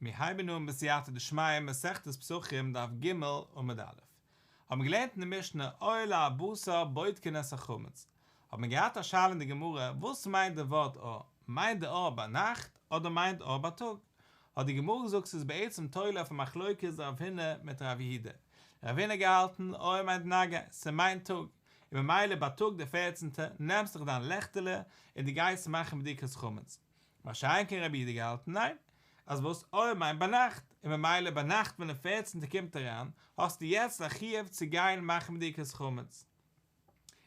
מיר הייבן אן בסייעתא דשמיא מסכת פסחים דף ג' עמוד א'. האבן מיר געלערנט אין די משנה אור לארבעה עשר בודקין את החמץ. האט מען געהאט א שאלה אין די גמרא וואס מיינט די ווארט אור? מיינט די אור ביינאכט אדער מיינט אור בייטאג? האט די גמרא געזאגט ס'איז בעצם תולה אויף א מחלוקת רב הונא מיט רב יהודה. רב הונא האט געהאלטן אור מיינט נגהי, ס'מיינט טאג, און ממילא בייטאג די פערצנטע נעמסט דיך דיין לעכטעלע און דו גייסט מאכן בדיקת חמץ. מה שאין כן רבי יהודה געהאלטן ניין, אז וואס אור מיינט ביינאכט, און ממילא ביינאכט ווען די פערצנטע קומט אריין, האסטו יעצט א חיוב צו גיין מאכן בדיקת חמץ.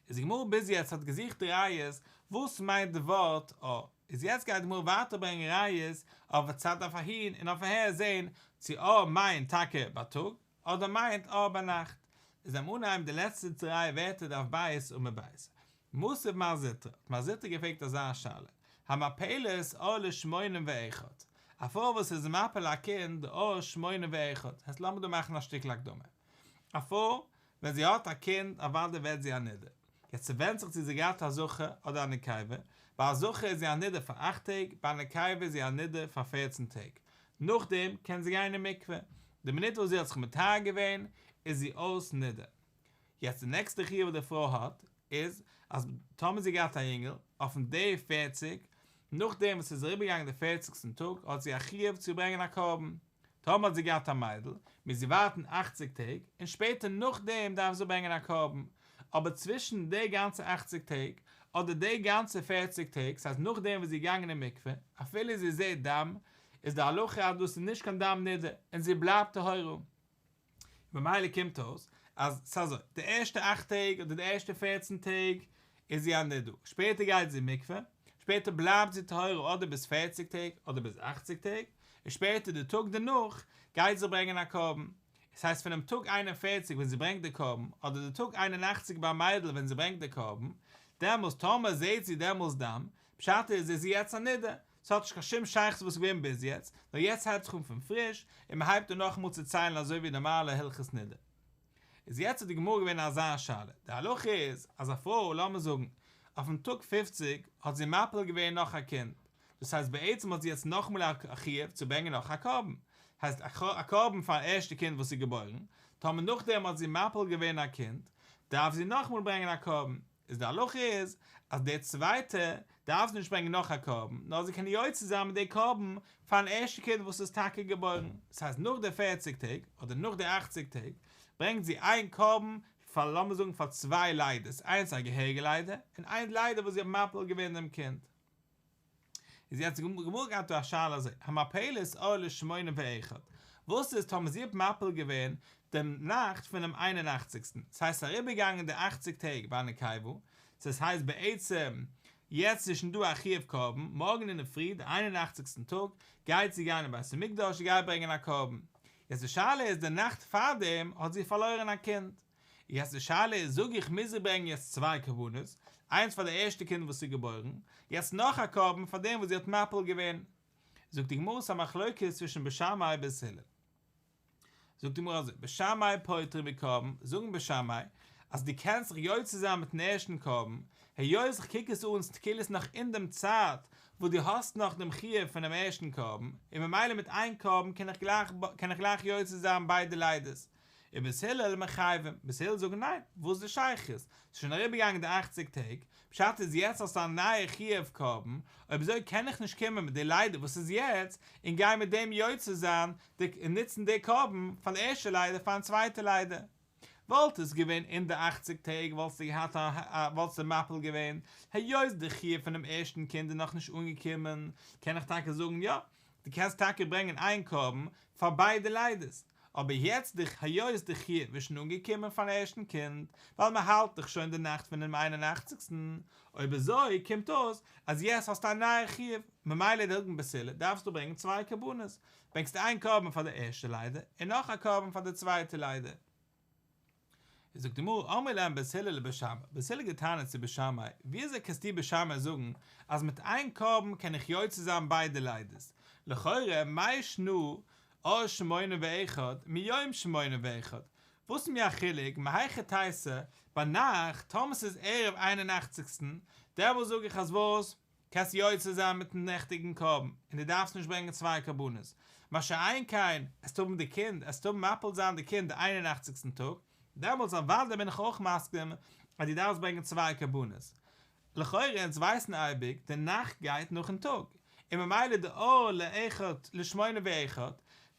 איז די גמרא ביז יעצט האט געזוכט ראיות וואס מיינט די ווארט אור, איז יעצט גייט די גמרא ווייטער ברענגען ראיות אויף א צד אויף אהין און אויף אהער זעהן צו אור מיינט טאקע בייטאג אדער מיינט אור ביינאכט. איז לאמיר אנהייבן די לעצטע דריי ווערטער דף ב' עמוד ב'. מתיב מר זוטרא, האט מר זוטרא געפרעגט אזא שאלה, המפלת אור לשמונים ואחד, א פרוי וואס איז מפיל א קינד אור שמונים ואחד, הייסט לאמיר דא מאכן א שטיקל הקדמה, א פרוי ווען זי האט א קינד אוודאי ווערט זי א נדה, יעצט ס'ווענדט זיך צו זי האט געהאט א זכר אדער א נקבה, ביי א זכר איז זי א נדה פאר אכט טעג, ביי א נקבה איז זי א נדה פאר פערצן טעג, נאכדעם קען זי גיין אין מקווה, די מינוט וואס זי האט זיך מטהר געווען איז זי אויס נדה. יעצט די נעקסטע חיוב וואס די פרוי האט איז אז טאמער זי געהאט א יונגעל אויפן די פערציג, נאכדעם וואס ס'איז אריבערגעגאנגען די פערציגסטן טאג האט זי א חיוב צו ברענגען א קרבן, טאמער האט זי געהאט א מיידל מוז זי ווארטן אכציג טעג און שפעטער נאכדעם דארף זי ברענגען א קרבן, אבער צווישן די גאנצע אכציג טעג אדער די גאנצע פערציג טעג, ס'הייסט נאכדעם וואס זי איז געגאנגען אין מקווה, אפילו זי זעט דם, איז די הלכה אז דאס איז נישט קיין דם נידה און זי בלייבט טהורה. ממילא קומט אויס אז ס'איז אזוי, די ערשטע אכט טעג אדער די ערשטע פערצן טעג איז זי א נדה, שפעטער גייט זי אין מקווה, שפעטער בלייבט זי טהורה אדער ביז פערציג טעג אדער ביז אכציג טעג, און שפעטער די טאג דערנאך גייט זי ברענגען א קרבן. עס הייסט פונעם טאג 41 ווען זי ברענגט די קרבן, אדער די טאג 81 ביי א מיידל ווען זי ברענגט די קרבן, דעמאלס טאמער זעט זי דעמאלס דם, פשט איז איז זי יעצט א נדה, ס'האט נישט קיין שום שייכות וואס איז געווען ביז יעצט, נאר יעצט הייבט זיך אן פון פריש, און מען הייבט אן נאכאמאל צו ציילן אזוי ווי נארמאלע הלכות נידה. איז יעצט האט די גמרא געווען אזא שאלה, די הלכה איז אז א פרוי, לאמיר זאגן, אויפן טאג פופציג האט זי מפיל געווען נאך א קינד, דאס הייסט בעצם האט זי יעצט נאכאמאל א חיוב צו ברענגען נאך א קרבן, הייסט א קרבן פארן ערשטע קינד וואס איז געבוירן, טאמער נאכדעם האט זי מפיל געווען א קינד, דארף זי נאכאמאל ברענגען א קרבן, איז די הלכה איז אז די צווייטע דארף זי נישט ברענגען נאך א קרבן, נאר זי קען יוצא זיין מיט די קרבן פארן ערשטע קינד וואס איז טאקע געבוירן, דאס הייסט נאך די פערציג טעג אדער נאך די אכציג טעג ברענגט זי איין קרבן פאר לאמיר זאגן פאר צוויי לידות, איינס א געהעריגע לידה און איין לידה וואס זי האט מפיל געווען דעם קינד. איז יעצט די גמרא געהאט דא א שאלה אזוי, המפלת אור לשמונים ואחד, וואס איז טאמער זי האט מפיל געווען דעם נאכט פונעם איין און אכציגסטן, ס'הייסט ס'איז אריבערגעגאנגען די אכציג טעג ביי א נקבה, סאו עס הייסט בעצם יעצט איז שוין דא א חיוב קרבן, מארגן אינדערפרי די איין און אכציגסטן טאג גייט זי גיין אין בית המקדש זי גייט ברענגען א קרבן, יעצט די שאלה איז די נאכט פארדעם האט זי פארלוירן א קינד, יעצט די שאלה איז זאג איך מוז זי ברענגען יעצט צוויי קרבנות, איינס פאר די ערשטע קינד וואס איז געבוירן, יעצט נאך א קרבן פאר דעם וואס זי האט מפיל געווען. זאגט די גמרא ס'א מחלוקת צווישן בית שמאי בית הלל. זאגט די גמרא אזוי, בית שמאי פוטרין בקרבן, זאגן בית שמאי אז דו קענסט זיך יוצא זיין מיטן ערשטן קרבן, היות איך קוק עס אן כאילו ס'איז נאך אין דעם צייט וואס דו האסט נאך דעם חיוב פונעם ערשטן קרבן, און ממילא מיט איין קרבן קען איך גלייך קען איך גלייך יוצא זיין ביידע לידות, ובית הלל מחייבים, בית הלל זאגן ניין, וואס איז די שייכות? ס'איז שוין אריבערגעגאנגען די אכציג טעג, פשט איז יעצט האסטו א נייע חיוב קרבן, אויב אזוי קען איך נישט קומען מיט די לידה וואס איז יעצט, און גיין מיט דעם יוצא זיין די און נוצן די קרבן פארן ערשטע לידה פארן צווייטע לידה. וואלט עס געווען אין די אכציג טעג וואלסטו געהאט א וואלסטו מפיל געווען, היות די חיוב פונעם ערשטן קינד איז נאכנישט אנגעקומען, קען איך טאקע זאגן יא, דו קענסט טאקע ברענגען איין קרבן פאר ביידע לידות, אבער יעצט די היות די חיוב איז שוין אנגעקומען פארן ערשטן קינד, ווייל מען האלט דאך שוין די נאכט פונעם איין און אכציגסטן, אויב אזוי קומט אויס אז יעצט האסטו א נייע חיוב, ממילא זאגן בית הלל דארפסטו ברענגען צוויי קרבנות, ברענגסטו איין קרבן פאר די ערשטע לידה און נאך א קרבן פאר די צווייטע לידה. זאגט די גמרא, אמרי להם בית הלל לבית שמאי, בית הלל געטענה'ט צו בית שמאי, וויאזוי קענסטו בית שמאי זאגן אז מיט איין קרבן קען איך יוצא זיין ביידע לידות, לכאורה מאי שנא אור שמונים ואחד מיום שמונים ואחד, וואס איז מיר א חילוק מהיכי תיתי ביינאכט טאמער ס'איז ערב איין און אכציגסטן, דעמאלס זאג איך אז וואס? קענסט יוצא זיין מיטן נעכטיגן קרבן, און דו דארפסט נישט ברענגען צוויי קרבנות, מה שאין כן, עסט האבן די קינד, עסט האבן מפיל זיין די קינד די איין און אכציגסטן טאג, דעמאלטס אוודאי בין איך אויך מסכים אז דו דארפסט ברענגען צוויי קרבנות. לכאורה אונז ווייסן אייביג די נאכט גייט נאכן טאג, און ממילא די אור לאחד לשמונים ואחד,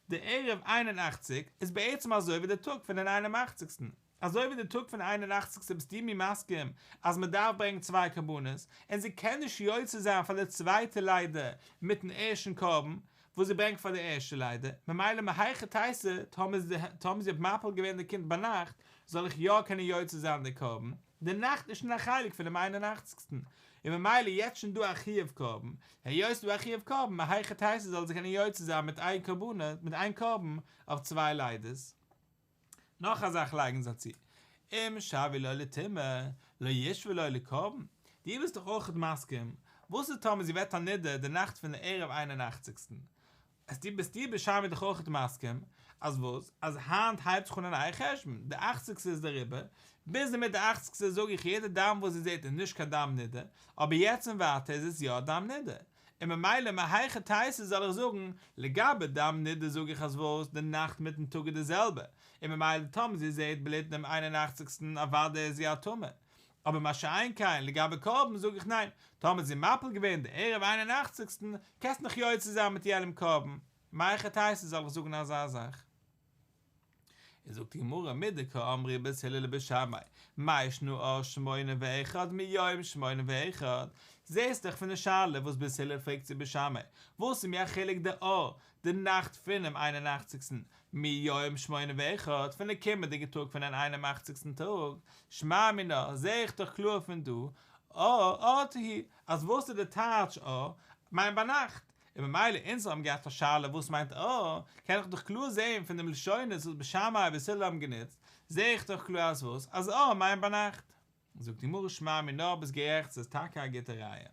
די ערב 81 איז בעצם אזוי ווי די טאג פון den איין און אכציגסטן. אזוי ווי די טאג פון איין און אכציגסטע ביסטו מיר מסכים אז מען דארף ברענגען צוויי קרבנות, און זי קען נישט יוצא זיין פאר די צווייטע לידה מיטן ערשטן קרבן וואס זי ברענגט פאר די ערשטע לידה, ממילא מהיכי תיתי טאמער זי האט מפיל געווען די קינד ביינאכט זאל איך יא קענען יוצא זיין די קרבן, די נאכט איז שוין א חלק פונעם איין און אכציגסטן, און ממילא יעצט שוין דא א חיוב קרבן, היות ס'דא א חיוב קרבן מהיכי תיתי זאל זי קענען יוצא זיין מיט איין קרבן מיט איין קרבן אויף צוויי לידות. נאך א זאך לייגן זיי צו, אם שויא לו לטומאה, לא ישוה לו לקרבן, דו ביסט דאך אויכעט מסכים, וואס איז טאמער זי ווערט א נדה די נאכט פון די ערב איין און אכציגסטן, אז דו ביסט דו בית שמאי דאך אויכעט מסכים, אז וואס? אז היינט הייבט זיך אן א נייע חשבון, די אכציגסטע איז דעריבער, ביז דערמיט די אכציגסטע זאג איך יעדע דם וואס זי זעט איז נישט קיין דם נידה, אבער יעצט און ווייטער איז עס יא דם נידה, און ממילא מהיכי תיתי זאל איך זאגן, לגבי דם נידה זאג איך אז וואס, די נאכט מיטן טאג איז די זעלבע, און ממילא טאמער זי זעהט בלוט דעם איין און אכציגסטן אוודאי איז זי א טמא, אבער מה שאין כן לגבי קרבן זאג איך ניין, טאמער זי מפיל געווען די ערב איין און אכציגסטן, קענסט נאך יוצא זיין מיט יענעם קרבן, מהיכי תיתי זאל איך זאגן אזא זאך? איז זאגט די גמרא מדקאמרי בית הלל לבית שמאי, מאי שנא אור שמונים ואחד מיום שמונים ואחד, זעהסט דאך פון די שאלה וואס בית הלל פרעגט צו בית שמאי, וואס איז מיר א חילוק די אור, די נאכט פונעם איין און אכציגסטן, מיום שמונים ואחד, פון די קומענדיגע טאג פונעם איין און אכציגסטן טאג, שמע מינה, זעה איך דאך קלאר פון דא, אור אורתא הוא, אז וואס איז די טייטש אור, מיינט ביינאכט, און ממילא אונז האבן געהאט א שאלה וואס מיינט אור, קען איך דאך קלאר זעהן פון דעם לשונות וואס בית שמאי ובית הלל האבן גענוצט, זעה איך דאך קלאר אז וואס? אז אור מיינט ביינאכט. זאגט די גמרא שמע מינה ביסט גערעכט ס'איז טאקע א גוטע ראיה.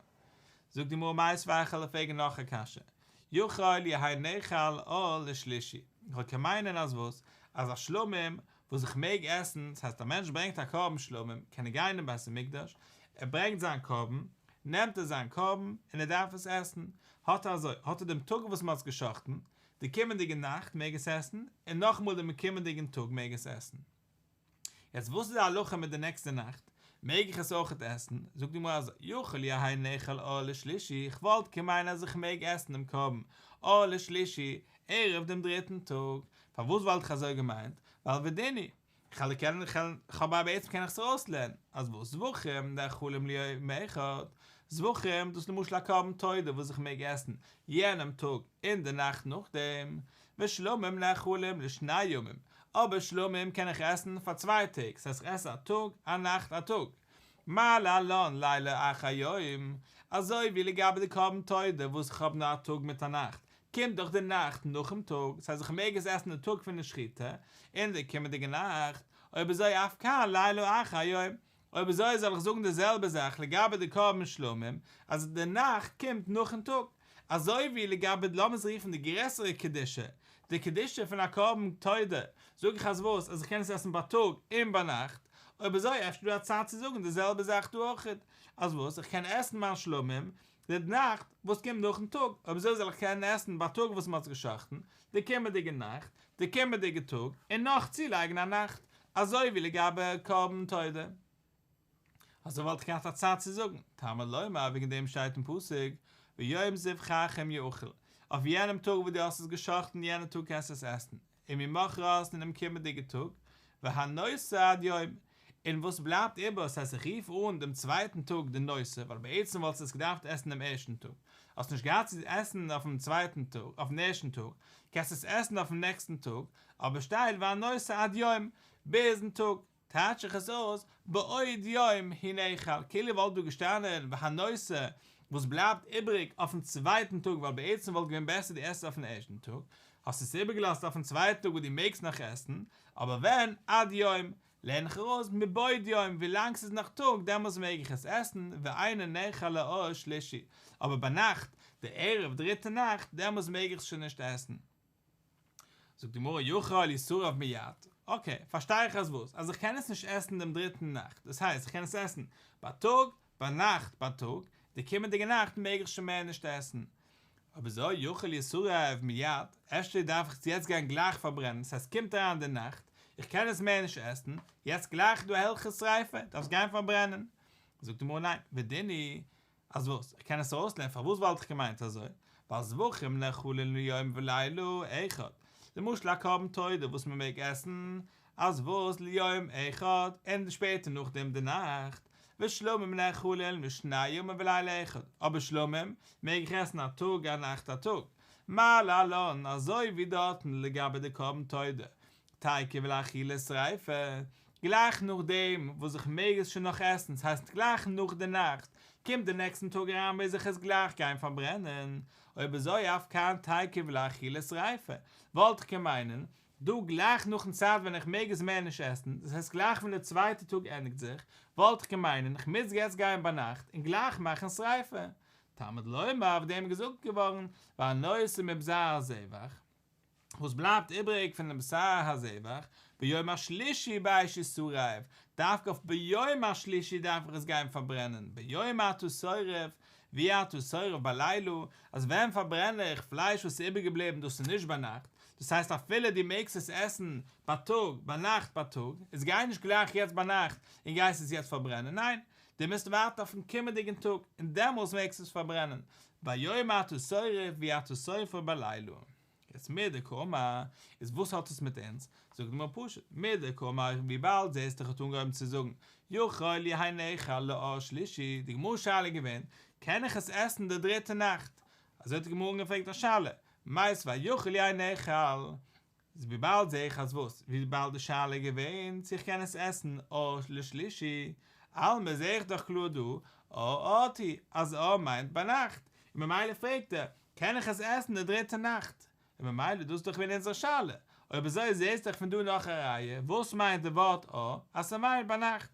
זאגט די גמרא מיתיבי איך וועל פרעגן נאך א קשיא, יכול יהא נאכל אור לשלישי, איך וואלט קען מיינען אז וואס? אז א שלמים וואס איך מעג עסן, ס'הייסט א מענטש ברענגט א קרבן שלמים, קען ער גיין אין בית המקדש, ער ברענגט זיין קרבן, נעמט ער זיין קרבן און ער דארף עס עסן, האט ער אזוי, האט ער דעם טאג וואס מ'האט עס גע'שחט'ן, די קומענדיגע נאכט מעג עס עסן, און נאכאמאל דעם קומענדיגן טאג מעג עס עסן. יעצט וואס איז די הלכה מיט די נעקסטע נאכט, מעג איך עס אויכעט עסן? זאגט די גמרא אזוי, יכול יהא נאכל אור לשלישי, איך וואלט געמיינט אז איך מעג עסן דעם קרבן אור לשלישי, ערב דעם דריטן טאג, פארוואס וואלט איך אזוי געמיינט? ווייל ודין הוא, כ'על קענען, כ'האב א בעצם קען איך עס ארויסלערנען, אז וואס זבחים נאכלים ליום אחד, זבחים דאס איז למשל א קרבן תודה וואס איך מעג עסן יענעם טאג און די נאכט נאכדעם, ושלמים נאכלים לשני ימים, אבער שלמים קען איך עסן פאר צוויי טעג, ס'הייסט איך עס א טאג, א נאכט, א טאג. מה להלן לילה אחר יום, אזוי ווי לגבי די קרבן תודה וואס איך האב נאר א טאג מיט א נאכט, קומט דאך די נאכט נאכן טאג, ס'הייסט איך מעג עס עסן די טאג פון די שחיטה, און די קומענדיגע נאכט, אויב אזוי אף כאן לילה אחר יום, אויב אזוי זאל איך זאגן די זעלבע זאך לגבי די קרבן שלמים, אז די נאכט קומט נאכן טאג, אזוי ווי לגבי לאמיר עס רופן די גרעסערע קדושה, די קדושה פון א קרבן תודה, זאג איך אז וואס, אז איך קען עס עסן בייטאג און ביינאכט, אויב אזוי אפשר דא א צד צו זאגן די זעלבע זאך דא אויכעט, אז וואס, איך קען עסן מיין שלמים די נאכט וואס קומט נאכן טאג, אויב אזוי זאל איך קענען עסן בייטאג וואס מען האט עס גע'שחט'ן, די קומענדיגע נאכט, די קומענדיגע טאג, און נאך צולייגן א נאכט, אזוי ווי לגבי קרבן תודה. אזוי וואלט איך געהאט א צד צו זאגן, תלמוד לומר וועגן דעם שטייט אין פסוק, ביום זבחכם יאכל, אויף יענעם טאג וואס דו האסט עס גע'שחט'ן יענע טאג קענסטו עס עסן, וממחרת און דעם קומענדיגע טאג, והנותר עד יום, און וואס בלייבט איבער, ס'הייסט איך רוף אן דעם צווייטן טאג די נותר, ווייל בעצם וואלטסטו עס געדארפט עסן דעם ערשטן טאג, האסט נישט געהאט צו עסן אויפן צווייטן טאג, אויפן ערשטן טאג, קענסט עס עסן אויפן נעקסטן טאג, אבער שטייט והנותר עד יום, ביזן טאג, טייטש איך עס אויס, בעוד יום הוא נאכל, כאילו וואלט דא געשטאנען והנותר וואס בלייבט איבריג אויפן צווייטן טאג ווייל בעצם וואלט געווען בעסער דו עסט עס אויפן ערשטן טאג, האסט עס איבערגעלאזט אויפן צווייטן טאג וואס דו מעגסט נאך עסן, אבער ווען עד יום, לערן איך ארויס מבעוד יום ווילאנג ס'איז נאך טאג דעמאלס מעג איך עס עסן, ואינו נאכל לאור שלישי, אבער ביינאכט, די ערב דריטע נאכט, דעמאלס מעג איך עס שוין נישט עסן. זאגט די גמרא יכול ישרף מיד, אקעי, פארשטיי איך אז וואס? אז איך קען עס נישט עסן דעם דריטן נאכט, דאס הייסט איך קען עס עסן בייטאג, ביינאכט, בייטאג, די קומענדיגע נאכט מעג איך שוין מער נישט עסן. אויב אזוי יכול ישרף מיד, אפשר דארף איך עס יעצט גיין גלייך פארברענען, ס'הייסט ס'קומט אריין די נאכט, איך קען עס מער נישט עסן, יעצט גלייך איז דא הלכות שריפה, דארפסט גיין פארברענען. זאגט די גמרא ניין, ודין הוא, אז וואס? איך קען עס ארויסלערנען, פארוואס וואלט איך געמיינט אזוי? ווייל זבחים נאכלין ליום ולילה אחד, למשל א קרבן תודה וואס מען מעג עסן, אז וואס ליום אחד און שפעטער נאכדעם די נאכט, ושלמים נאכלין לשני ימים ולילה אחד, אבער שלמים מעג איך עסן א טאג א נאכט א טאג, מה להלן אזוי ווי דארטן לגבי די קרבן תודה, תיכף לאכילה שריפה, גלייך נאכדעם וואס איך מעג עס שוין נאך עסן, ס'הייסט גלייך נאך די נאכט, קומט די נעקסטן טאג אריין מוז איך עס גלייך גיין פארברענען, אויב אזוי אף כאן תיכף לאכילה שריפה, וואלט איך קען מיינען, דא גלייך נאכן צייט ווען איך מעג עס מער נישט עסן, דאס הייסט גלייך ווען די צווייטע טאג ענדיגט זיך, וואלט איך קען מיינען איך מוז יעצט גיין ביינאכט און גלייך מאכן שריפה. תלמוד לומר אויף דעם איז געזאגט געווארן, והנותר מבשר הזבח, וואס בלייבט איבעריג פונעם בשר הזבח, ביום השלישי באש ישרף, דווקא אויף ביום השלישי דארף איך עס גיין פארברענען, ביום אתה שורף, ואי אתה שורף בלילה, אז ווען פארברען איך פלייש וואס איז איבערגעבליבן דאס איז נישט ביינאכט, דאס הייסט אפילו דו מעגסט עס עסן בייטאג, ביינאכט בייטאג, איז גיי נישט גלייך יעצט ביינאכט און גייסט עס יעצט פארברענען, ניין, דו מוזט ווארטן אויפן קומענדיגן טאג און דעמאלס מעגסטו עס פארברענען, ביום אתה שורף ואי אתה שורפו בלילה. יעצט מדקאמר, איז וואס האט עס מיט אונז? זאגט די גמרא פשוט, מדקאמר וויבאלד זעסט איך האט אנגעהויבן צו זאגן יכול יהא נאכל לאור שלישי, די גמרא שאלה איז געווען, קען איך עס עסן די דריטע נאכט? אזוי האט די גמרא אנגעפרעגט א שאלה, מיתיבי יכול יהא נאכל, איז וויבאלד זעה איך אז וואס? וויבאלד די שאלה איז געווען צו איך קען עס עסן אור לשלישי, אלמא זעה איך דאך קלאר דא אור אורתא הוא, אז אור מיינט ביינאכט, און ממילא פרעגט ער, קען איך עס עסן די דריטע נאכט? און ממילא דאס איז דאך געווען אונזער שאלה, אויב אזוי זעהסט דאך פון דא נאך א ראיה, וואס מיינט די ווארט אור? אז ס'מיינט ביינאכט.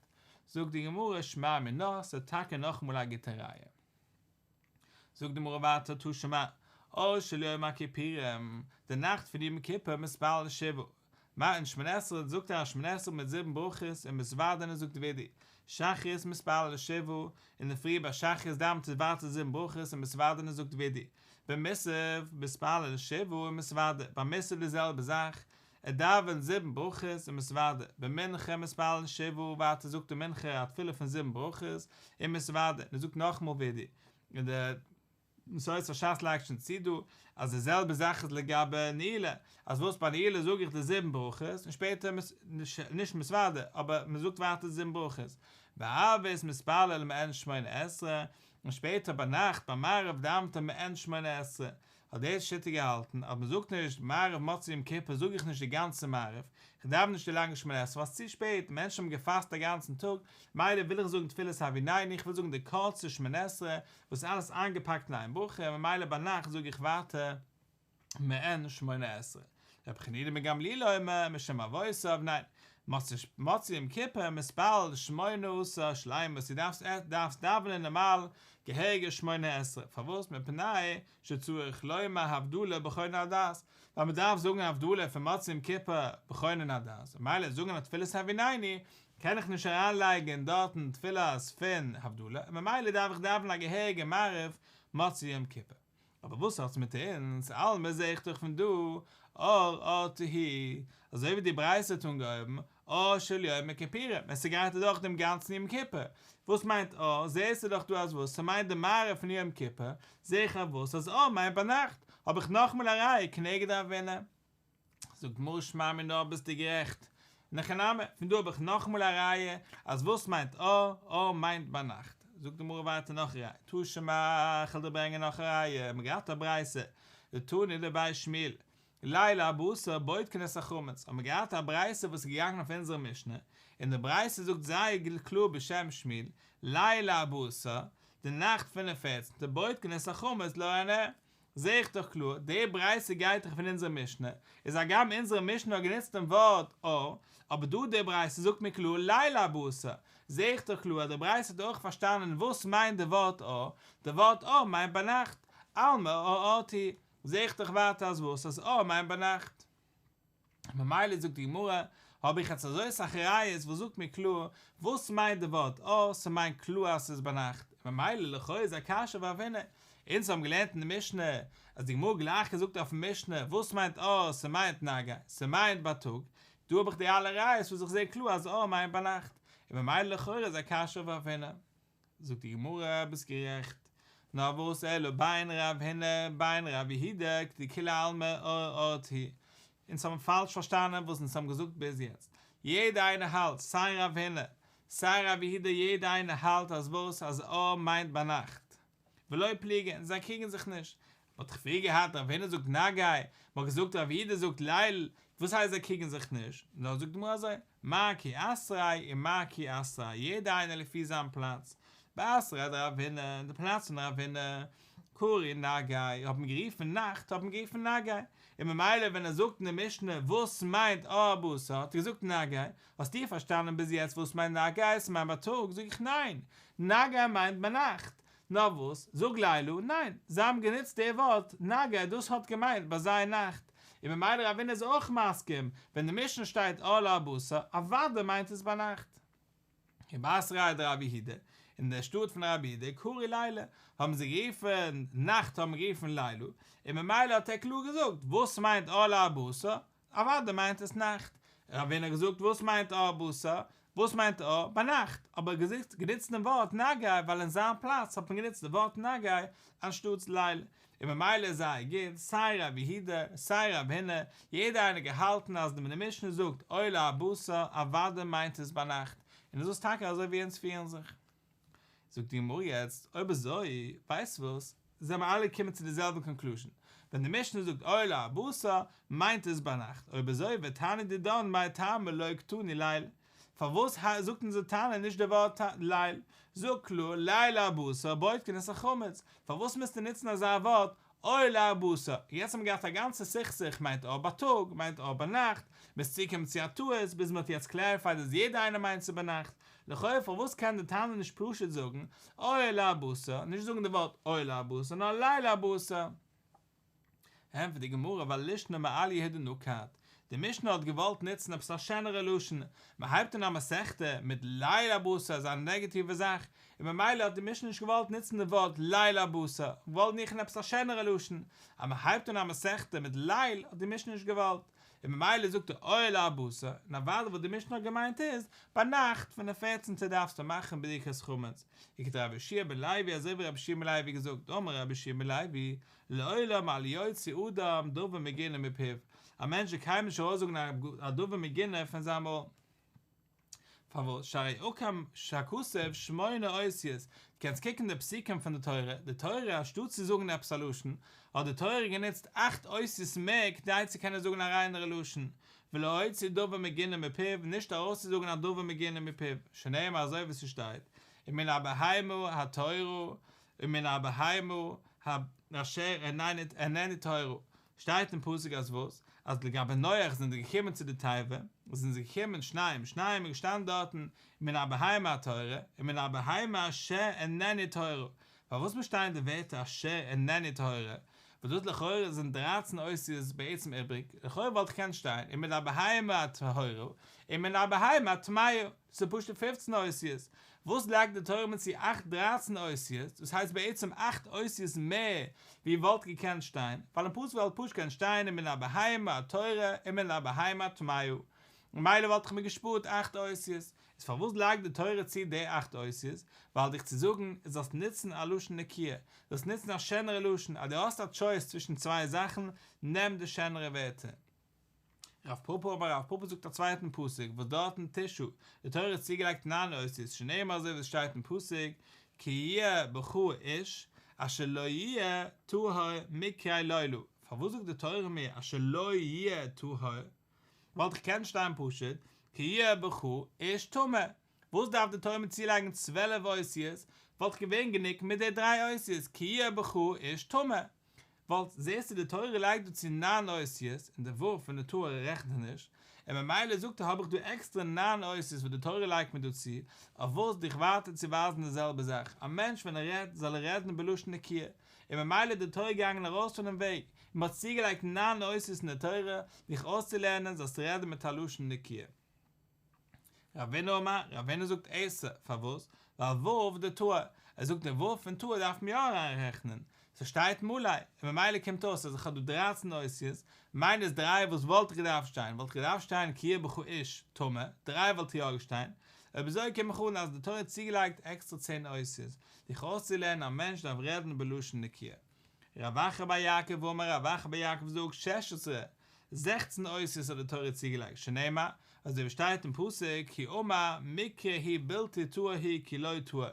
זאגט די גמרא שמע מינה, ס'איז טאקע נאכאמאל א גוטע ראיה. זאגט די גמרא ווייטער תא שמע, אור של יום הכיפורים, די נאכט פון יום כיפור מתפלל שבעה, מעין שמונה עשרה זאגט ער א שמונה עשרה מיט זיבן ברכות ומתודה און ער זאגט וידוי, שחרית מתפלל שבעה, אינדערפרי ביי שחרית דאווענט ער ווייטער זיבן ברכות ומתודה און ער זאגט וידוי, במוסף מתפלל שבעה ומתודה, ביי מוסף די זעלבע זאך, ער דאווענט זיבן ברכות ומתודה, במנחה מתפלל שבעה ווייטער זאגט ער מנחה א תפילה פון זיבן ברכות ומתודה און ער זאגט נאכאמאל וידוי, און די מסורת הש"ס לייגט שוין צו דא אז די זעלבע זאך איז לגבי נעילה, אז וואס ביי נעילה זאג איך די זיבן ברכות און שפעטער נישט מתודה אבער מען זאגט ווייטער די זיבן ברכות, בערבית מתפלל מעין שמונה עשרה, און שפעטער ביינאכט ביי מעריב דאווענט ער מעין שמונה עשרה, האט די שיטה געהאלטן אז מען זאגט נישט מעריב מוצאי יום כיפור זאג איך נישט די גאנצע מעריב, איך דאווען נישט די לאנגע שמונה עשרה ווייל ס'איז צו שפעט, מענטשן האבן געפאסט א גאנצן טאג, מילא וויל איך זאגן תפילת הביננו, איך וויל זאגן די קורצע שמונה עשרה וואס איז אלעס איינגעפאקט אין איין ברכה, ממילא ביינאכט זאג איך ווייטער מעין שמונה עשרה. רבי חנינא בן גמליאל אומר משום אבותיו, ניין, מוצאי יום כיפור מתפלל שמונה עשר שלימות, דו דארפסט דאווענען נארמאל געהעריגע שמונה עשרה, פארוואס? מפני שצריך לומר הבדלה בחונן הדעת, ווייל מען דארף זאגן הבדלה פון מוצאי יום כיפור בחונן הדעת, ממילא זאגן א תפילת הביננו קען איך נישט אריין לייגן דארטן תפילות פון הבדלה, און ממילא דארף איך דאווענען א געהעריגע מעריב מוצאי יום כיפור. אבער וואס האטס מיט אונז? אלמא זעה איך דאך פון דא אור אורתא הוא, אזוי ווי די ברייתא האט אנגעהויבן, אור של יום הכיפורים, ווען ס'גייט אדורך דעם גאנצן יום כיפור. וואס מיינט אור? זעהסטו דאך דא אז וואס? ס'מיינט די מעריב פון יום כיפור, זעה איך אז וואס? אז אור מיינט ביינאכט, האב איך נאכמאל א ראיה כנגד רבינא. זאגט גמרא שמע מינה ביסטו גערעכט, אין הכי נמי, פון דא האב איך נאכאמאל א ראיה אז וואס מיינט אור? אור מיינט ביינאכט. זאגט די גמרא ווייטער נאך א ראיה, תא שמע, כ'וועל דיר ברענגען נאך א ראיה, מ'האט געהאט א ברייתא, דתנא דבי שמואל, ליל ארבעה עשר בודקין את החמץ, האט מען געהאט א ברייתא וואס איז געגאנגען אויף אונזערע משנה, און די ברייתא זאגט זייער קלאר בשם שמואל, ליל ארבעה עשר, די נאכט פונעם פערצנטע, בודקין את החמץ לאור הנר, זעה איך דאך קלאר, די ברייתא גייט דאך פון אונזער משנה, איז הגם אונזערע משנה האט גענוצט דעם ווארט אור, אבער דא די ברייתא זאגט מיר קלאר ליל ארבעה עשר, זעה איך דאך קלאר אז די ברייתא האט אויך פארשטאנען וואס מיינט די ווארט אור, די ווארט אור מיינט ביינאכט, אלמא אור אורתא הוא, זעה איך דאך ווייטער אז וואס? אז אור מיינט ביינאכט. ממילא זאגט די גמרא, האב איך יעצט אזוי סאך ראיות וואס זאגט מיר קלאר וואס מיינט די ווארט אור, ס'מיינט קלאר אז ס'איז ביינאכט. ממילא לכאו' איז א קשיא אויף רב הונא. אונז האבן געלערנט אין די משנה אז די גמרא גלייך געזאגט אויפן משנה וואס מיינט אור ס'מיינט נגהי ס'מיינט בייטאג, דא האב איך די אלע ראיות וואס איך זעה קלאר אז אור מיינט ביינאכט, און ממילא לכאורה איז א קשיא אויף רב הונא. זאגט די גמרא ביסט גערעכט, נאר וואס אלא בין רב הונא בין רב יהודה דכולי עלמא אור אורתא היא, אונז האבן פאלש פארשטאנען וואס אונז האבן געזאגט ביז יעצט, יעדע איינער האלט סיי רב הונא סיי רב יהודה יעדע איינער האלט אז וואס אז אור מיינט ביינאכט, ולא פליגי און זיי קריגן זיך נישט, מ'האט דאך פריער געהאט רב הונא זאגט נגהי, מ'האט געזאגט רב יהודה זאגט ליל, וואס הייסט זיי קריגן זיך נישט? נאר זאגט די גמרא אזוי, מר כי אתריה און מר כי אתריה, יעדער איינער לפי זיין פלאץ, באתריה דרב הונא, אין די פלאץ פון רב הונא, קרי נגהי, האט מען גערופן נאכט האט מען גערופן נגהי, און ממילא ווען ער זאגט אין די משנה וואס מיינט אור ארבעה עשר האט ער געזאגט נגהי, האסטו פארשטאנען ביז יעצט וואס מיינט נגהי? ס'מיינט בייטאג? זאג איך ניין, נגהי מיינט ביינאכט, נאר וואס, זאג לילה, ניין, זיי האבן גענוצט די ווארט נגהי דאס האט געמיינט ביי זיי נאכט, און ממילא רב הונא איז אויך מסכים, ווען די משנה שטייט אור לארבעה עשר, אוודאי מיינט עס ביינאכט. ובאתריה דרב יהודה, אין דער שטאט פון רב יהודה, קרי לילה, האבן זיי גערופן נאכט האבן גערופן לילה, און ממילא האט ער קלאר געזאגט וואס מיינט אור לארבעה עשר, אוודאי מיינט עס נאכט. רב הונא האט געזאגט וואס מיינט אור ארבעה עשר? וואס מיינט אור? ביינאכט. אבער געזאגט גענוצט דעם ווארט נגהי ווייל אין זיין פלאץ האט מען גענוצט די ווארט נגהי אנשטאטס ליל. און ממילא איז זייער גוט, סיי רב יהודה סיי רב הונא, יעדער איינער געהאלטן אז ווען די משנה זאגט אור לארבעה עשר אוודאי מיינט עס ביינאכט, און איז דאס טאקע אזוי ווי אונז פירן זיך. זאגט די גמרא יעצט, אויב אזוי, ווייסט וואס, זענען מיר אלע געקומען צו די זעלבע קאנקלוזשען, ווען די משנה זאגט אור לארבעה עשר, מיינט עס ביינאכט, אויב אזוי ותנא דידן מאי טעמא לא קתני ליל, פארוואס זאגט אונזער תנא נישט די ווארט ליל, זאג קלאר ליל ארבעה עשר בודקין את החמץ, פארוואס מוזטו נוצן אזא ווארט אור לארבעה עשר, יעצט האבן מיר געהאט א גאנצע סכסוך מיינט אור בייטאג מיינט אור ביינאכט, מ'איז צוגעקומען צו א טעות ביז מ'האט יעצט קלעריפייד אז יעדער איינער מיינט ס'איז ביינאכט, לכאו' פארוואס קען די תנא נישט פשוט זאגן אור לארבעה עשר, נישט זאגן די ווארט אור לארבעה עשר נאר ליל ארבעה עשר? ענטפערט די גמרא ווייל לישנא מעליא הוא דנקט, די משנה האט געוואלט נוצן עפעס א שענערע לשון, מען הייבט אן א מסכתא מיט ליל ארבעה עשר איז א נעגעטיווע זאך, און ממילא האט די משנה נישט געוואלט נוצן די ווארט ליל ארבעה עשר, געוואלט נוצן עפעס א שענערע לשון, אז מען הייבט אן א מסכתא מיט ליל האט די משנה נישט געוואלט, און ממילא זאגט ער אור לארבעה עשר, און אוודאי וואס די משנה האט געמיינט איז, ביינאכט פון די פערצנטע דארפסטו מאכן בדיקת חמץ, וכדרבי יהושע בן לוי אזוי ווי רבי יהושע בן לוי האט געזאגט, אמר רבי יהושע בן לוי, לעולם אל יוציא אדם דבר מגונה מפיו, א מענטש זאל קיינמאל נישט ארויסזאגן א דבר מגונה פון זיין מויל. פארוואס? שהרי עקם שהכתוב שמונה אותיות, דו קענסט קוקן די פסוקים פון די תורה, די תורה אנשטאט צו זאגן עפעס א לשון, האט די תורה גענוצט אכט אותיות מער כדי צו קענען זאגן א ריינערע לשון, ולהוציא דבר מגונה מפיו, נישט ארויסצוזאגן א דבר מגונה מפיו, שנאמר אזוי ווי ס'שטייט, ומן הבהמה הטהורה, ומן הבהמה אשר איננה טהורה, שטייט אין פסוק אז וואס? אז לגבי נח זענען זיי געקומען צו די תיבה, זענען זיי געקומען שניים שניים איז געשטאנען דארטן ומן הבהמה הטהורה ומן הבהמה אשר איננה טהורה, פארוואס מוז שטיין די ווערטער אשר איננה טהורה, וואס דאס לכאורה זענען דרייצן אותיות בעצם איבריג, לכאורה וואלט געקענט שטיין ומן הבהמה הטהורה ומן הבהמה הטמאה. ס'איז פשוט פופצן אותיות. וואס לייגט די תורה מיר צו אכט דרייצן אותיות, דאס הייסט בעצם אכט אותיות מער ווי וואלט געקענט שטיין, ווייל אין פסוק וואלט פשוט געקענט שטיין ומן הבהמה הטהורה ומן הבהמה הטמאה, ממילא וואלט איך מיר געשפארט אכט אותיות. איז פארוואס לייגט די תורה צו די אכט אותיות? ווייל דיך צו זאגן זאלסט נוצן א לשון נקיה, זאלסט נוצן א שענערע לשון, אז דו האסט א טשויס צווישן צוויי זאכן, נעם די שענערע ווערטער. רב פפא אמר רב פפא זאגט א צווייטן פסוק וואס דארטן תשעה, די תורה האט צוגעלייגט ניין אותיות שנאמר אזוי ווי עס שטייט אין פסוק כי יהיה בך איש אשר לא יהיה טהור מקרה לילה, פארוואס זאגט די תורה מיר אשר לא יהיה טהור? וואלט דאך געקענט שטיין פשוט כי יהיה בך איש טמא, וואס דארף די תורה מיר צולייגן צוועלף אותיות, וואלט געווען גענוג מיט די דריי אותיות כי יהיה בך איש טמא. וואלט, זעסטו די תורה לייגט דא צו ניין אותיות, און די ו' פון די טהור רעכנט ער נישט, און ממילא זאגט ער האב איך דא עקסטרע ניין אותיות וואס די תורה לייגט מיר דא צו, אויף וואס דיך ווייטער צו ווייזן די זעלבע זאך, א מענטש ווען ער רעדט זאל ער רעדן בלשון נקיה, און ממילא איז די תורה געגאנגען ארויס פונעם וועג, און מען האט צוגעלייגט ניין אותיות אין די תורה, דיך אויסצולערנען זאלסט רעדן מיט א לשון נקיה. רבינא אמר, רבינא זאגט עשר, פארוואס? ווייל ו' דטהור, ער זאגט די ו' פון טהור דארף מען יא אריינרעכענען, ס'שטייט מלא, און ממילא קומט אויס אז איך האב דא דרייצן אותיות, מיינוס דריי וואס וואלט געדארפט שטיין, וואלט געדארפט שטיין כי יהיה בך איש טמא, דריי וואלט יא געשטיין, אויב אזוי קום איך אן אז די תורה האט צוגעלייגט עקסטרא צען אותיות, דיך אויסצולערנען א מענטש דארף רעדן בלשון נקיה. רב אחא בר יעקב אמר רב אחא בר יעקב זאגט שש עשרה, זעכצן אותיות האט די תורה צוגעלייגט, שנאמר, אזוי ווי שטייט אין פסוק, כי אמר מקרה הוא בלתי טהור הוא כי לא טהור,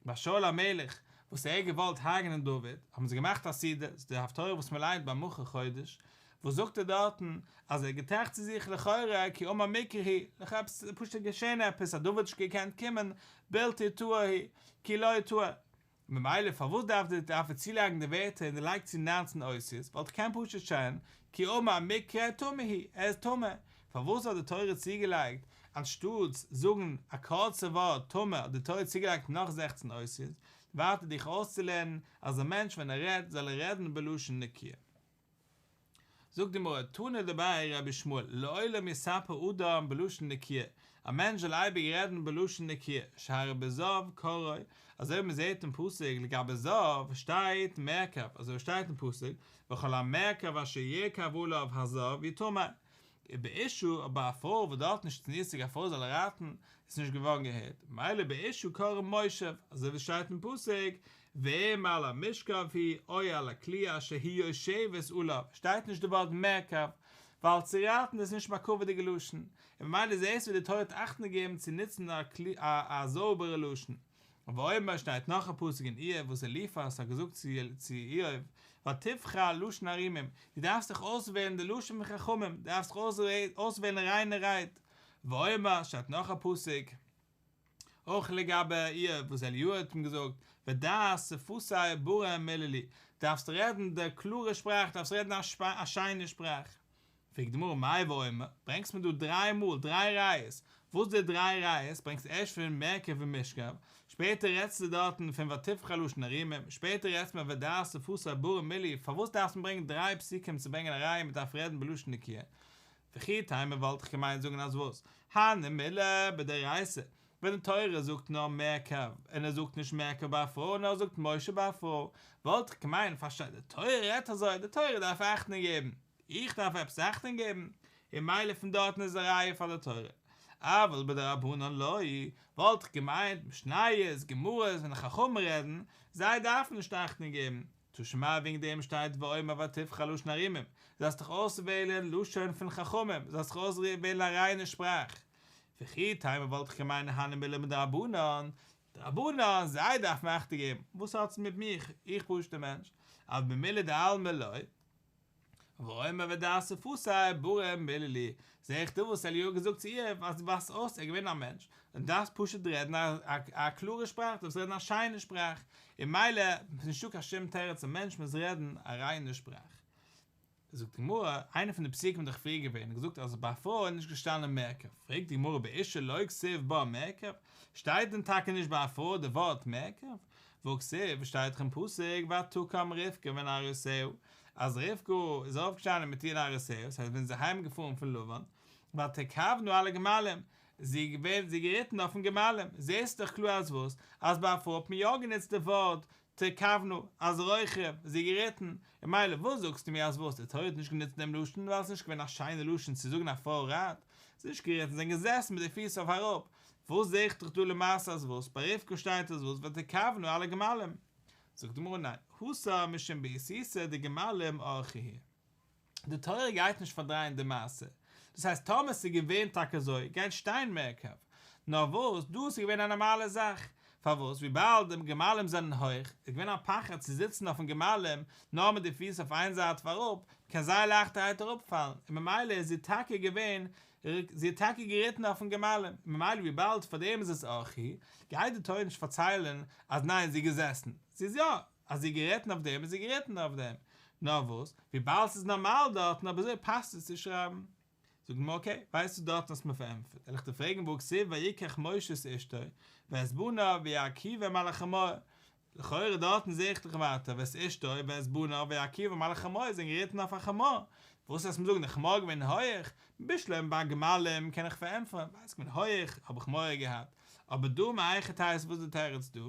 ביי שאול המלך וואס ער האט געוואלט הרג'נען דוד, האבן זיי געמאכט א סעודה, ס'איז די הפטורה וואס מען ליינט ביי מחר חודש, וואס זאגט ער דארטן, אז ער האט געטראכט צו זיך לכאורה כי אמר מקרה הוא, לכאו' עפעס איז פשוט געשען עפעס אז דוד האט נישט געקענט קומען, בלתי טהור הוא, כי לא טהור. ממילא פארוואס דארף די דארף ער צולייגן די ווערטער און ער לייגט צו ניינצן אותיות, וואלט געקענט פשוט שטיין כי אמר מקרה טמא הוא, ער איז טמא, פארוואס האט די תורה צוגעלייגט אנשטאטס זאגן א קורצע ווארט טמא האט די תורה צוגעלייגט נאך זעכצן אותיות, ווייטער דיך אויסצולערנען אז א מענטש ווען ער רעדט זאל ער רעדן בלשון נקיה. זאגט די גמרא, תנא דבי רבי ישמעאל, לעולם יספר אדם בלשון נקיה, א מענטש זאל אייביג רעדן בלשון נקיה, שהרי בזב קראו, אזוי ווי מען זעט אין פסוק לגבי זב שטייט מרכב, אזוי ווי שטייט אין פסוק, וכל המרכב אשר ירכב עליו הזב יטמא, ובאשה, אבער א פרוי וואס דארט נישט צניעות'דיג א פרוי זאל רייטן, איז נישט געווארן געהערט, מילא באשה קראו מושב, אזוי ווי עס שטייט אין פסוק, ואם על המשכב הוא או על הכלי אשר היא יושבת עליו, שטייט נישט די ווארט מרכב, ווייל צו רייטן איז נישט מכובד'יגע לשון, און ממילא זעהסטו ווי די תורה האט אכטונג געגעבן צו נוצן א זויבערע לשון. ואומר שטייט נאך א פסוק אין איוב וואס אליפז האט געזאגט צו איוב, ותבחר לשון ערומים, דו דארפסט זיך אויסוועלן די לשון פון חכמים, דו דארפסט זיך אויסוועלן ריינע רייד. ואומר שטייט נאך א פסוק אויך לגבי איוב וואס אליהו האט אים געזאגט, ודעת שפתי ברם מללי, דארפסט רעדן די קלארע שפראך, דארפסט רעדן א שיינע שפראך. פרעגט די גמרא מאי ואומר, ברענגסט מיר דא דריי מאל דריי ראיות, וואס די דריי ראיות, ברענגסט ערשט פון מרכב און משכב, שפעטער רעדסטו דארטן פון ותבחר לשון ערומים, שפעטער רעדסט מיר ודעת שפתי ברם מללי, פארוואס דארפסט מען ברענגען דריי פסוקים צו ברענגען א ראיה מען דארף רעדן בלשון נקיה? וכי תימא וואלט איך געמיינט זאגן אז וואס? הני מילי בדאורייתא, ווען די תורה זאגט נאר מרכב, און ער זאגט נישט מרכב ביי א פרוי נאר ער זאגט מושב ביי א פרוי, וואלט איך געמיינט פארשטייט די תורה רעדט אזוי, די תורה דארף אכטונג געבן, איך דארף עפעס אכטונג געבן? און מילא פון דארטן איז א ראיה פאר די תורה. אבל בדרבנן לא, וואלט איך געמיינט משניות, גמרות, ווען די חכמים רעדן, זיי דארפן נישט אכטונג געבן, תא שמע וועגן דעם שטייט ואומר ותבחר לשון ערומים, זאלסט דיך אויסוועלן לשון פון חכמים, זאלסט דיך אויסוועלן א ריינע שפראך. וכי תימא וואלט איך געמיינט הני מילי מדרבנן, דרבנן, זיי דארפן אכטונג געבן, וואס האטס מיט מיך, איך פשוט'ער מענטש, אבל במילי דעלמא לא. ואומר ודעת שפתי ברם מללי, זעה איך דא וואס אליהו האט געזאגט צו איוב אז דו ווייזט אויס ער איז געווען א מענטש, און דארפסט פשוט רעדן א קלארע שפראך, דארפסט רעדן א שיינע שפראך, און מילא איז נישטא קיין שום תירוץ א מענטש מוז רעדן א ריינע שפראך. זאגט די גמרא, איינע פון די פסוקים איז דאך פריער געווען און געזאגט אז ביי א פרוי איז נישט געשטאנען מרכב, פרעגט די גמרא באשה לא כתיב בה מרכב, שטייט דען טאקע נישט ביי א פרוי די ווארט מרכב? והכתיב, שטייט דאך אין פסוק ותקם רבקה ונערותיה, אז רבקה איז אויפגעשטאנען מיט איר נערותיה, דאס הייסט ווען זי איז אהיים געפארן פון לבן, ותרכבנה על הגמלים, זי איז געווען, זי איז געריטן אויפן גמלים, זעסט דאך קלאר אז וואס? אז ביי א פרוי האט מען יא גענוצט די ווארט תרכבנה, אז רוכב, זי איז געריטן, און מילא וואס זאגסטו מיר אז וואס, די תורה האט נישט גענוצט דעם לשון ווייל עס איז נישט געווען א שיינע לשון צו זאגן א פרוי רייט, זי איז נישט געריטן, זיי זענען געזעסן מיט די פיס אויף אראפ, וואס זעה איך דאך דא למעשה אז וואס, ביי רבקה שטייט אז וואס, ותרכבנה על הגמלים. זאגט די גמרא ניין, התם משום בעיסותא דגמלים אורחא הוא. די תורה גייט נישט פארדרייען די מעשה, דאס הייסט טאמער ס'איז געווען טאקע אזוי גייט שטיין מרכב, נאר וואס דא איז געווען א נארמאלע זאך, פארוואס וויבאלד די גמלים זענען הויך איז געווען א פחד צו זיצן אויפן גמלים נאר מיט די פיס אויף איין זייט אויף אראפ, קען זייער לייכטערהייט אראפפאלן, און ממילא איז זי טאקע געווען זי האט טאקע געריטן אויפן גמלים, און ממילא וויבאלד פאר דעם איז עס אורחא, גייט די תורה נישט פארציילן אז ניין זי איז געזעסן, זי איז יא, אז זי איז געריטן אויף דעם איז זי געריטן אויף דעם, נאר וואס, וויבאלד ס'איז נארמאל דארטן אבער אזוי פאסט עס צו שרייבן. זאגט די גמרא אקעי, ווייסטו דארטן האסט מיר פארענטפערט, וועל איך דיר פרעגן והכתיב ויקח משה את אשתו ואת בניו וירכיבם על החמור, לכאורה דארטן זעה איך דאך ווייטער ואת אשתו ואת בניו וירכיבם על החמור זענען געריטן אויף א חמור, וואס וועסט מיר זאגן די חמור איז געווען הויעך, בשלמא ביי גמלים קען איך פארענטפערן ווייל ס'איז געווען הויעך האב איך מורא געהאט, אבער דא מהיכי תיתי וואס איז די תירוץ דא?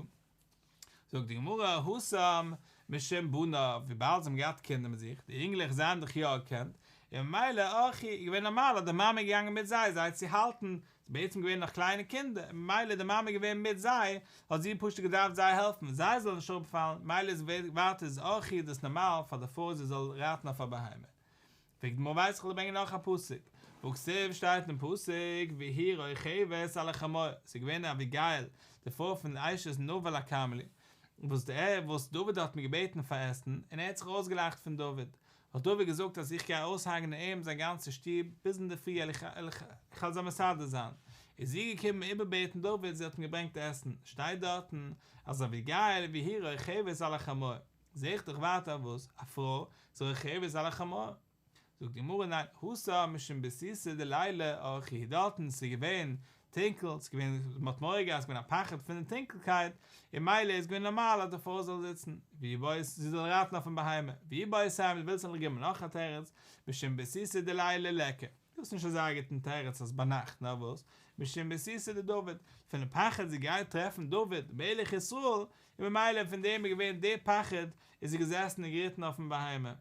זאגט די גמרא, התם משום בניו, וויבאלד זיי האבן געהאט קינדער מיט זיך, די אינגלעך זיי האבן דאך יא געקענט, און ממילא אורחא איז געווען נארמאל אז די מאמע איז געגאנגען מיט זיי זיי צו האלטן, ס'איז בעצם געווען נאך קליינע קינדער, און ממילא די מאמע איז געווען מיט זיי, האט זי פשוט געדארפט זיי העלפן זיי זאלן נישט אראפפאלן, ממילא איז ווייטער איז אורחא איז דאס נארמאל פאר די פרוי זי זאל רייטן אויף א בהמה. פרעגט די גמרא ווייס איך כ'וועל ברענגען נאך א פסוק, והכתיב שטייט אין פסוק והיא רוכבת על החמור, ס'איז געווען אביגיל די פרוי פון אשת נבל הכרמלי, וואס דער וואס דוד האט אים געבעטן פאר עסן, און ער האט זיך אויסגעלאכט פון דוד, האט דוד געזאגט אז איך גיי אויסהרג'נען אים זיין גאנצע שטוב ביז אינדערפרי על איך איך וועל זיי מסדר זיין, איז זי געקומען איבערבעטן דוד זי האט אים געברענגט עסן, שטייט דארטן אז אביגיל והיא רוכבת על החמור, זעה איך דאך ווייטער וואס א פרוי איז רוכבת על החמור. זאגט די גמרא ניין, התם משום ביעתותא דליליא אורחא הוא דארטן ס'איז געווען טונקל, ס'איז געווען מ'האט מורא געהאט ס'איז געווען א פחד פון די טונקלקייט, און ממילא איז געווען נארמאל אז די פרוי זאל זיצן, ואיבעית זי זאל רייטן אויפן בהמה, ואיבעית אימא דו ווילסט זאל איך געבן נאך א תירוץ, משום ביעתותא דליליא ליכא, דאס איז נישט אזא גוטן תירוץ אז ביינאכט, נאר וואס, משום ביעתותא דדוד, פונעם פחד זי גייט טרעפן דוד מלך ישראל, און ממילא פון דעם איז געווען די פחד, איז זי געזעסן און געריטן אויפן בהמה.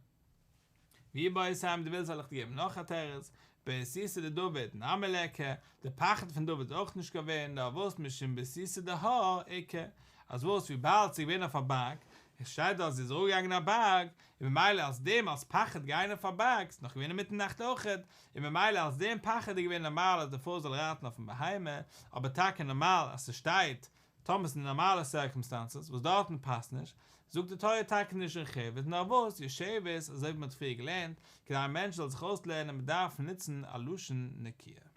ואיבעית אימא דו ווילסט זאל איך דיר געבן נאך א תירוץ, ביעתותא דדוד נמי ליכא, די פחד פון דוד איז אויך נישט געווען, נאר וואס משום ביעתותא דהר איכא, אז וואס וויבאלד ס'איז געווען אויף א בארג, עס שטייט דארט זי איז ארויפגעגאנגען א בארג, און ממילא אלס דעם אלס פחד גיין אויף א בארג, ס'איז נאך געווען אינמיטן נאכט אויכעט, און ממילא אלס דעם פחד איז געווען נארמאל אז די פרוי זאל רייטן אויפן בהמה, אבער טאקע נארמאל אז ס'שטייט טאמער ס'איז נארמאלע סירקומסטענסעס וואס דארטן פאסט נישט, זאגט די תורה טאקע נישט רוכבת נאר וואס יושבת אזוי ווי מ'האט פריער געלערנט, כדי א מענטש זאל זיך אויסלערנען מ'דארף נוצן א לשון נקיה.